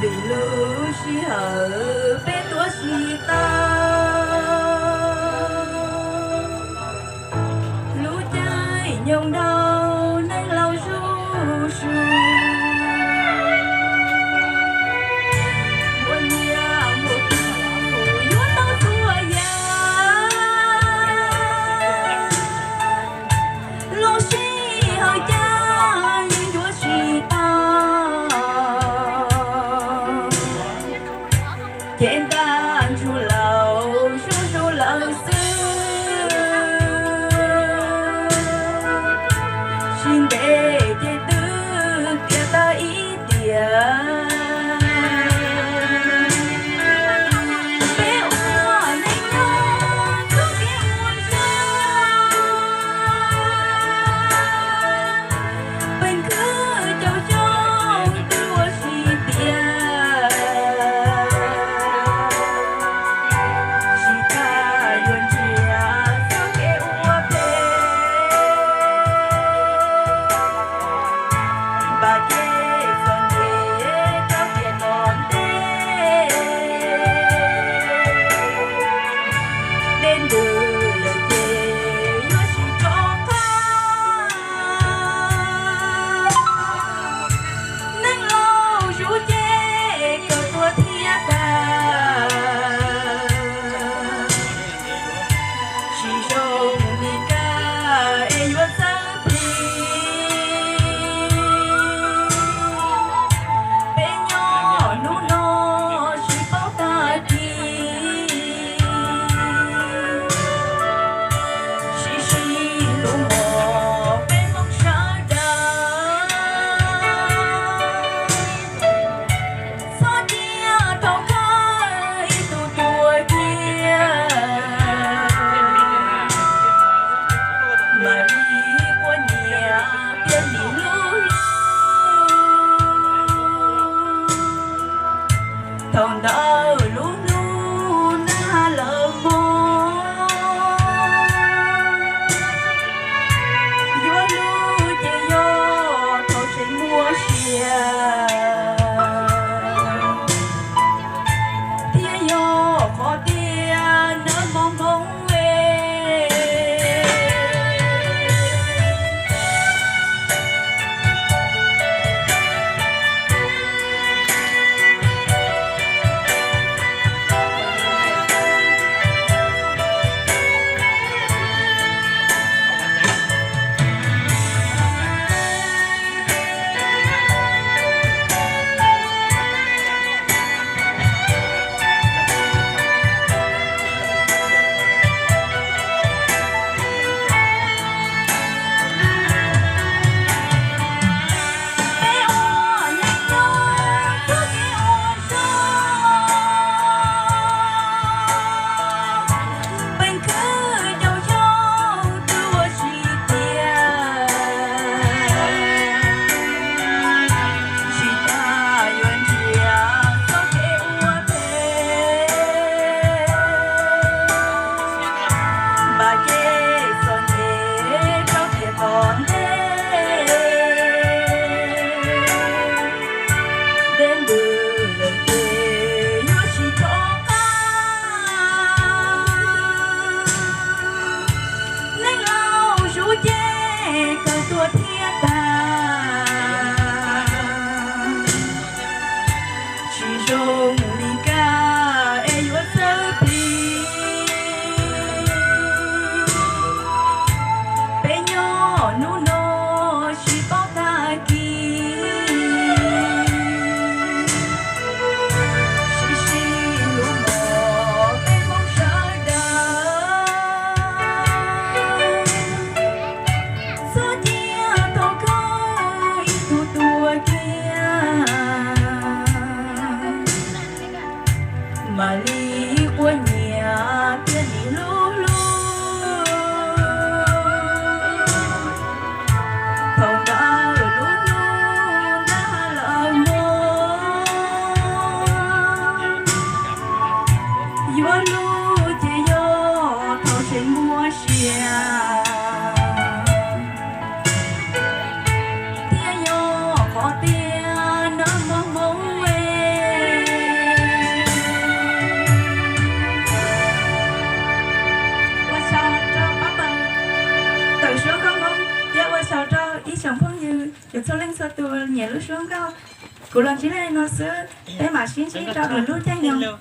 Vim lub sij hawm peb tuaj tsis tau, lub caij nyoog dhau neeg laus zuj zus, muaj nyiaj muaj kub yuav tau txhua yam, los sij hawm cas yeej yuav tsis tau. Ces ntaj ntsug laus zuj zus lawm xwb, tsis ntev ces twb tiav tag ib tiam. Peb ua neej nyob txoj kev ua zog, peem khwv caum xyoo twb ua tsis tiav, tsis tas yuav nrhiav txoj kev ua phem, npam kev txom nyem rau tiam tom ntej. Dej ntws lawm ces yuav tsis rov qab, neeg laus zuj ces kawg tuag thiab tag. Tsis zoo li kaj es yuav txawj plig, peb nyob hnub no tsis paub tag kis. Sib sib hlub mos peb Hmoob sawv daws, txhob cia thaum kawg ib tug tuag kiag, mam li quaj nyiam tias nim hlub hlub. Thaum ntawd lub hnub nag lawm mog, yuav hlub ces yog thaum tseem muaj sia, thiab yog qhov tias nawb mog Hmoob es. Peem khwv caum xyoo twb ua tsis tiav, tsis tas yuav nrhiav txoj kev ua phem, npam kev txom nyem rau tiam tom ntej. Dej ntws lawm ces yuav tsis rov qab, neeg laus zuj ces kawg tuag thiab tag. Tsis zoo li kaj es yuav txawj plig, peb nyob hnub no tsis paub tag kis. Sib sib hlub mog peb Hmoob sawv daws, txhob cia thaum kawg ib tug tuag kiag, Ces txhua leej txhua tus nyiam lub suab nkauj, kuv los ntsib nej no xwb, peb mam sib ntsib rau lwm lub caij nyoog.